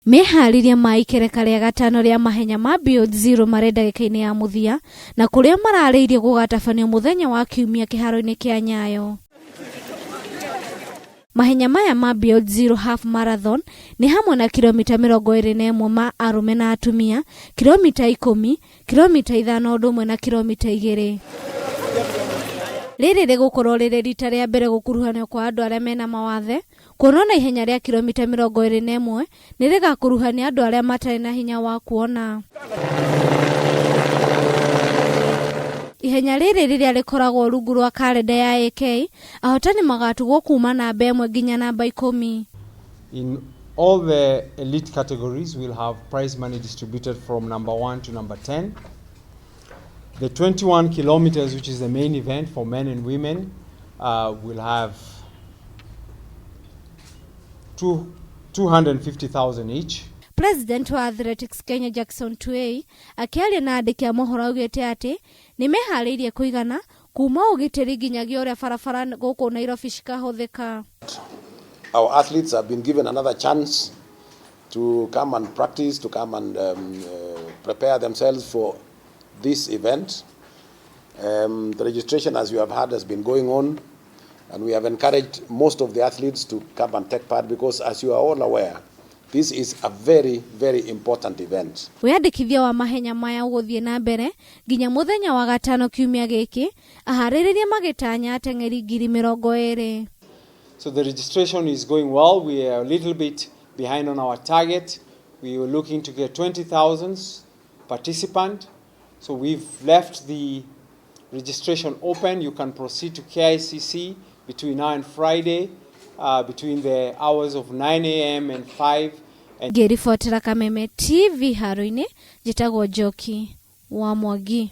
Meharĩria ma ikereka rĩa gatano rĩa mahenya ma Beyond Zero marĩ ndagĩka-inĩ ya mũthia na kũrĩa mararĩirie gũgatabanio mũthenya wa kiumia kĩharo-inĩ kĩa Nyayo. Mahenya maya ma Beyond Zero Half Marathon nĩ hamwe na kilomita 21 ma arũme na atumia, kilomita 10, kilomita 5 ũndũ ũmwe na kilomita 2. Rĩrĩ rĩgũkorwo rĩrĩ rita rĩa mbere gũkuruhanio kwa andũ arĩa mena mawathe, kuona ona ihenya rĩa kilomita 21 nĩ rĩgakuruhania andũ arĩa matarĩ na hinya wa kuona. Ihenya rĩrĩ rĩrĩa rĩkoragwo rungu rwa karenda ya AK, ahotani magatugwo kuma namba 1 nginya namba 10. In all the elite categories, we'll have prize money distributed from number 1 to number 10. The 21 kilometers, which is the main event for men and women, will have 250,000 each. President wa Athletics Kenya Jackson Tuwei akĩaria na andĩki a mohoro augĩte atĩ nĩ meharĩirie kũigana kuma ũgitĩri nginyagia ũrĩa barabara gũkũ Nairobi cikahũthĩka. Our athletes have been given another chance to come and practice, to come and prepare themselves for this event. The registration, as you have heard, has been going on, and we have encouraged most of the athletes to come and take part because, as you are all aware, this is a very, very important event. Wĩyandĩkithia wa mahenya maya ũgũthiĩ na mbere nginya mũthenya wa gatano kiumia gĩkĩ, aharĩrĩria magĩtanya ateng'eri 20,000. So the registration is going well. We are a little bit behind on our target. We were looking to get 20,000 participants. So we've left the registration open. You can proceed to KICC between now and Friday, between the hours of 9 a.m. and 5. And Ngĩribotera Kameme TV haro-inĩ, njĩtagwo Njoki wa Mwangi.